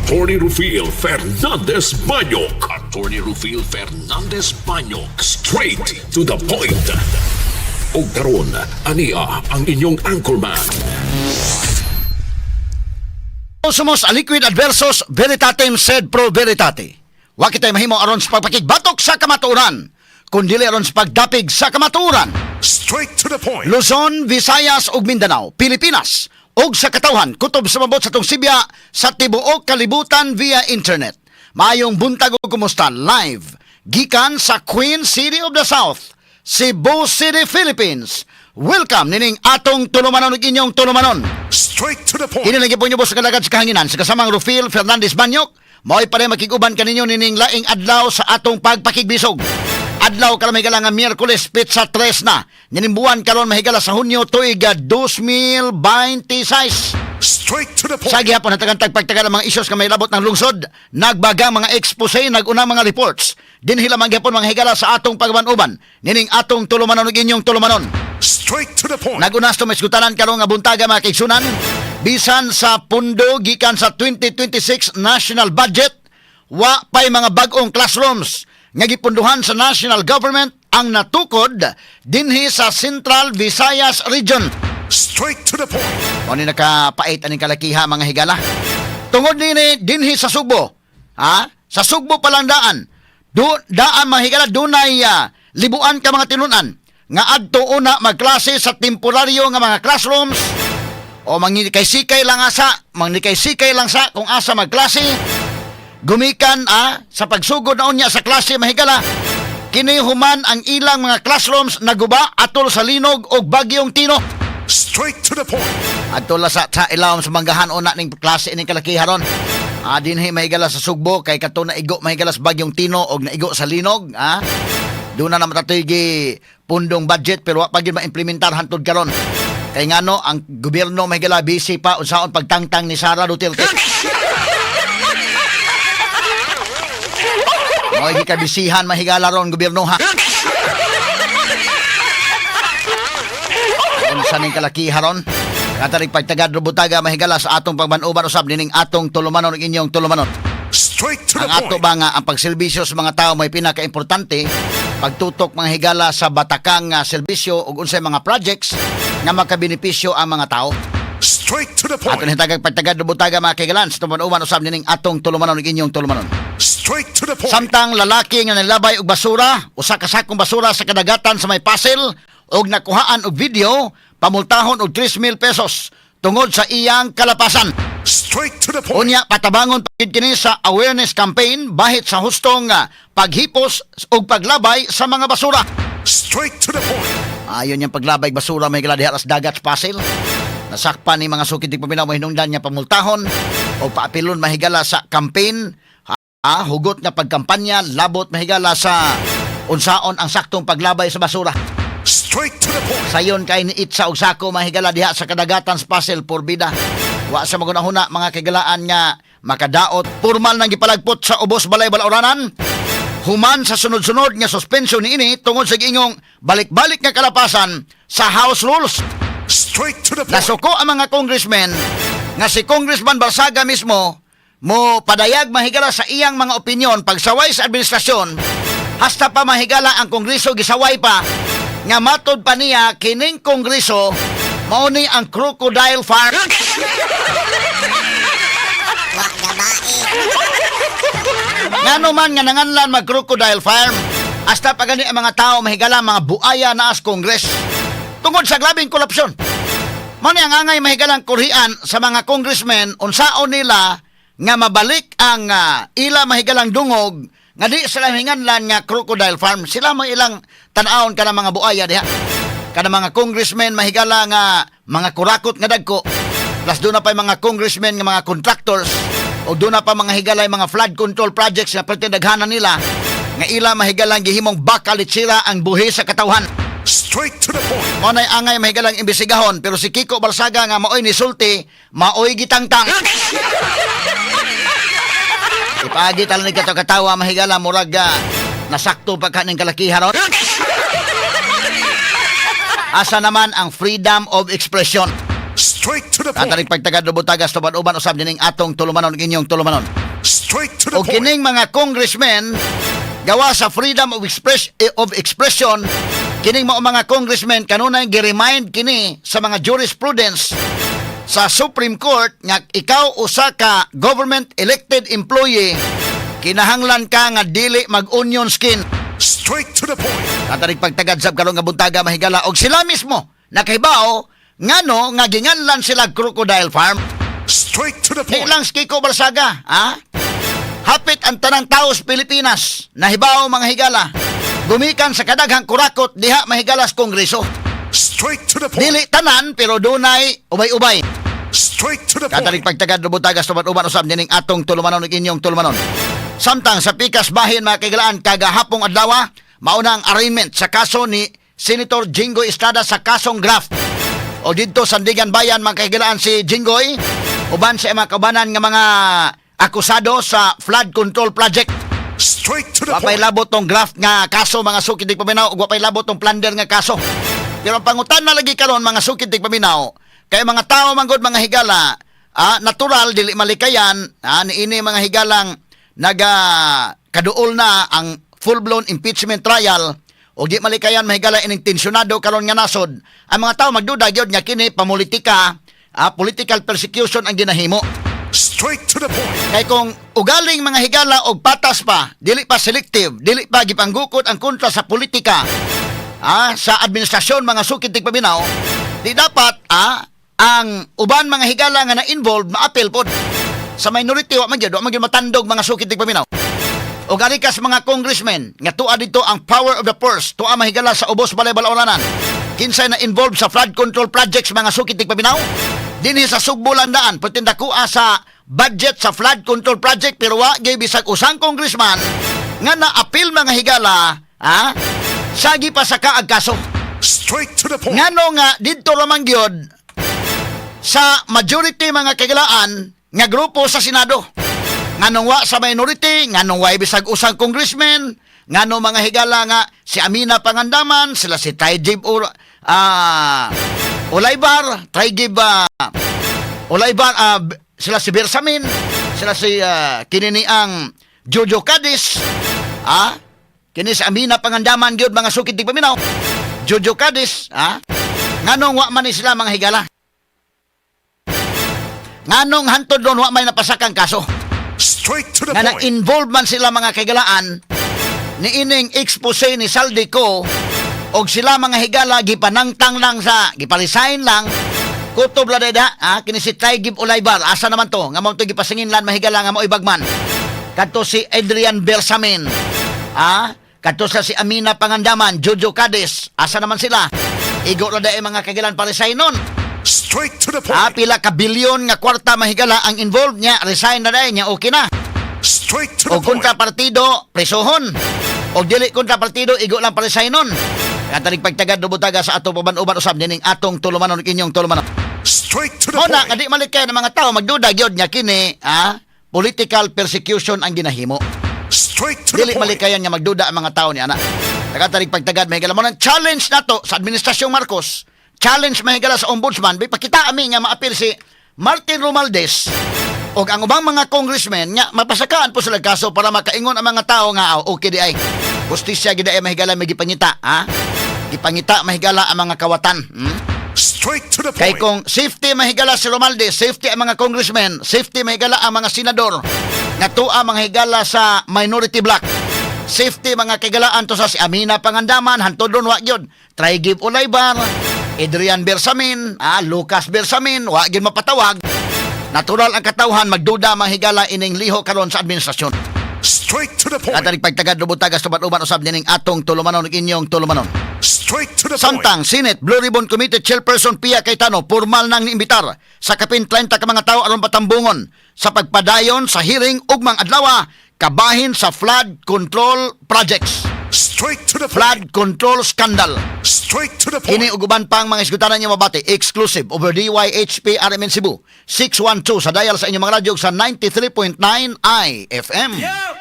Attorney Rufil Fernandez Banyok. Attorney Rufil Fernandez Banyok. Straight to the point. Og karon, ania ang inyong anchorman. Somos a liquid adversus veritatem sed pro veritate. Wa kitay mahimo aron sa pagpakigbatok sa kamatuoran, kundi aron sa pagdapig sa kamatuoran. Straight to the point. Luzon, Visayas ug Mindanao, Pilipinas ug sa katawhan kutob sa mabot sa atong sibya sa tibuok kalibutan via internet. Maayong buntag ug kumusta live gikan sa Queen City of the South, Cebu City, Philippines. Welcome nining atong tulumanon ug inyong tulumanon. Straight to the point. Kini lagi po inyo sa kalagad sa kahanginan sa kasamang Rufil Fernandez Banyok. Mao'y pare makig-uban kaninyo nining laing adlaw sa atong pagpakigbisog. Adlaw karon, mahigala, nga Miyerkules, petsa 3 na nining buwan karon, mahigala, sa Hunyo, tuig 2026. Straight to the point. Sa gihapon hatagan tagpagtagal ang mga isyos nga may labot ng lungsod, nagbaga mga expose, naguna mga reports. Dinhi lamang gihapon, mga higala, sa atong pagban-uban nining atong tulumanon ug inyong tulumanon. Straight to the point. Nagunas to maisgutanan karon nga buntaga, mga kaigsunan, bisan sa pundo gikan sa 2026 national budget, wa pay mga bag-ong classrooms nga gipunduhan sa national government ang natukod dinhi sa Central Visayas Region. Straight to the point. Mao ni nakapait aning kalakiha, mga higala. Tungod nini dinhi sa Sugbo, ha? Sa Sugbo pa lang daan. Do, daan, mga higala, dunay libuan ka mga tinunan nga adto una magklase sa temporaryo nga mga classrooms o mangnikay-sikay lang asa, mangnikay-sikay lang sa kung asa magklase. Gumikan sa pagsugod na unya sa klase, mahigala, kini human ang ilang mga classrooms naguba atol sa linog og bagyong Tino. Straight to the point. Adto la sa ilawom sa manggahan una ning klase ning kalakiha ron. Dinhi, mahigala, sa Sugbo kay kato na igo, mahigala, sa bagyong Tino og naigo sa linog, ah. Doon na naman tatoy gi pundong budget pero wa pa gyud maimplementar hantod karon. Kay ngano ang gobyerno, mahigala, busy pa unsaon pagtangtang ni Sara Duterte. Mo'y gikabisihan, mahigala, ron gobyerno, ha. Unsa ning kalakiha ron? Katarik pagtagad rubutaga, mahigala, sa atong pagbanuban usab nining atong tulumanon ug inyong tulumanon. Straight to the Ang ato point. ba nga ang pagserbisyo sa mga tao may pinakaimportante, pagtutok, mga higala, sa batakang serbisyo ug unsay mga projects nga makabenepisyo ang mga tao. Straight to the Ato point. ni tagag pagtagad rubutaga, mga kahigalan, sa tumanuban usab nining atong tulumanon ug inyong tulumanon. Straight to the point. Samtang lalaki nga nilabay og basura, usa ka sakong basura sa kadagatan sa may Pasil og nakuhaan og video, pamultahon og 3,000 pesos tungod sa iyang kalapasan. Straight to the point. Unya patabangon pagid kini sa awareness campaign bahit sa hustong paghipos ug paglabay sa mga basura. Straight to the point. Ayon yung paglabay basura may diha sa dagat sa Pasil. Nasakpan ni mga sukid di paminaw mahinungdan niya pamultahon o paapilon, mahigala, sa campaign ha, hugot nga pagkampanya labot, mahigala, sa unsaon ang saktong paglabay sa basura. Straight to the point. Sayon kay ni itsa og sako, mahigala, diha sa kadagatan sa Pasil porbida. Wa sa magunahuna, mga kagalaan, nga makadaot formal nang gipalagpot sa ubos balay balauranan. Human sa sunod-sunod nga suspension niini tungod sa giingong balik-balik nga kalapasan sa House rules. Straight to the point. Nasuko ang mga congressmen nga si Congressman Barsaga mismo mo padayag, mahigala, sa iyang mga opinyon pagsaway sa administrasyon, hasta pa, mahigala, ang kongreso gisaway pa nga matod pa niya kining kongreso mao ni ang crocodile farm. Wa gabae. Ngano man nga nanganlan mag crocodile farm hasta pa gani ang mga tao, mahigala, mga buaya na as Congress tungod sa grabeng korupsyon. Mao ni ang angay mahigalang kurhian sa mga congressmen unsaon nila nga mabalik ang ila mahigalang dungog nga di sila hinganlan nga crocodile farm. Sila mo ilang tan-awon ka mga buaya diha. Kana mga congressmen, mahigala, nga mga kurakot nga dagko. Plus doon na pa yung mga congressmen nga mga contractors o doon na pa mga higalay mga flood control projects nga perti daghanan nila nga ila mahigalang gihimong baka litsira ang buhi sa katawhan. Straight to the point. Mao nay angay mahigalang imbestigahon pero si Kiko Barsaga nga maoy ni sulti, maoy gitangtang. Ipaagi talang ni kato katawa, mahigala, murag nasakto pa kaning kalakihan ron. Asa naman ang freedom of expression? Straight Straight to the point. Tatarik pagtagad lubutagas tuban-uban usab dining atong tulumanon, inyong tulumanon. Straight to the O point. kining mga congressmen gawa sa freedom of expression, kining mao mga congressmen kanunay gi-remind kini sa mga jurisprudence sa Supreme Court nga ikaw usa ka government elected employee, kinahanglan ka nga dili mag-onion skin. Straight to the point. Tatarik pagtagad sab karon nga buntaga, mahigala, og sila mismo nakahibaw ngano nga ginganlan sila crocodile farm. Straight to the Di point. lang si Kiko Barsaga, ha? Hapit ang tanang tao sa Pilipinas, nahibaw, mga higala. Gumikan sa kadaghang kurakot diha, mahigala, sa Kongreso. Straight to the point. Dili tanan, pero dunay ubay-ubay. Straight to the Katarik point. pagtagad lubutagas tuban-uban usab nining atong tulumanon ug inyong tulumanon. Samtang sa pikas bahin, mga kahigalaan, kagahapong adlaw, mauna ang arraignment sa kaso ni Senator Jinggoy Estrada sa kasong graft. O didto Sandiganbayan, mga kahigalaan, si Jinggoy uban sa mga kaubanan nga mga akusado sa flood control project. Straight to the Wapay point. labot tong graft nga kaso, mga sukid paminaw, ug wapay labot tong plunder nga kaso. Pero ang pangutan na lagi karon, mga sukid paminaw, kay mga tao manggod, mga higala, natural dili malikayan niini, mga higalang, naga kaduol na ang full-blown impeachment trial o di malikayan, mahigala, ining tensyonado karon nga nasod. Ang mga tao magduda gyud nga kini pamulitika, political persecution ang ginahimo. Straight to the point. Kay kung ugaling, mga higala, og patas pa, dili pa selective, dili pa gipanggukot ang kontra sa politika, sa administrasyon, mga sukid tigpaminaw, di dapat ang uban, mga higala, nga na-involved maapil pod. Sa minority wa man gyud matandog, mga sukid tigpaminaw. O gani kas mga congressmen nga tuwa dito ang power of the purse, tuwa, mahigala, sa ubos balay balaolanan. Kinsay na involved sa flood control projects, mga sukid tigpaminaw? Dinhi sa Sugbo lang daan, perti dakoa sa budget sa flood control project, pero wa gyud bisag usang congressman nga naapil, mga higala, ha? Sagi pa sa kaag kaso. Straight to the point. Ngano nga didto ramang gyud sa majority, mga kahigalaan, nga grupo sa Senado? Nganong wa sa minority? Nganong wa bisag usang congressman? Ngano, mga higala, nga si Amina Pangandaman, sila si Trygve or Olaybar, Trygve Olaybar, sila si Bersamin, sila si kinini ang Jojo Cadiz, kini si Amina Pangandaman gyud, mga sukid tigpaminaw. Jojo Cadiz, nganong wa man ni sila, mga higala? Nganong hantod ron wa may napasakang kaso? Straight to the Nga point. na-involve man sila, mga kahigalaan, ni ining expose ni Zaldy Co, og sila, mga higala, gipanangtang lang sa gipa-resign lang kutob la deda, ha. Kini si Trygve Olaybar, asa naman to nga mao to gipasingin lan, mahigala, nga mo'y bagman? Kadto si Adrian Bersamin, ha, kadto sa si Amina Pangandaman, Jojo Cadiz, asa naman sila? Igo ra dae, mga kahigalaan, pa-resign nun. Straight to the Ha, point. pila ka bilyon nga kwarta, mahigala, ang involved niya, resign na dae niya, okay na. Straight to the O point. kontra partido, presohon. O dili kontra partido, igo lang pa-resign nun. Katarik pagtagad lubutaga sa ato paban-uban usab nining atong tulumanon, inyong tulumanon. Straight to the Mao na point. nga di malikay ng mga tao magduda gyud nga kini political persecution ang ginahimo. Straight to the Dili point. malikayan nga magduda ang mga tao ni ana. Tagatarik pagtagad, may mo ng challenge nato sa administrasyong Marcos. Challenge, mahigala, sa ombudsman, bi pakita ami nga maapil si Martin Romualdez og ang ubang mga congressmen nga mapasakaan po sila kaso para makaingon ang mga tao nga, "Oh, okay di ay. Hustisya gid ay, mahigala, may gipangita, ha? Gipangita, mahigala, ang mga kawatan." Straight to the Kay point. kung safety, mahigala, si Romualdez, safety ang mga congressmen, safety, mahigala, ang mga senador, nga tuwa, mga higala, sa minority bloc. Safety, mga kahigalaan, to sa si Amina Pangandaman, hantod ron wa gyud. Trygve Olaybar, Adrian Bersamin, Lucas Bersamin, wa gyud mapatawag. Natural ang katawhan magduda, mga higala, ining liho karon sa administrasyon. Straight to the point. Katarik pagtagad lubutagas tuban-uban usab nining atong tulumanon, inyong tulumanon. Straight to the point. Samtang Senate Blue Ribbon Committee Chairperson Pia Cayetano formal nang niimbitar sa kapin 30 ka mga tao aron patambungon sa pagpadayon sa hearing ugmang adlaw kabahin sa flood control projects. Straight to the point. Flood control scandal. Straight to the point. Kini ug uban pang mga isgutanan niyo mabati exclusive over DYHP RMN Cebu 612 sa dial sa inyong mga radyo sa 93.9 IFM. Yeah!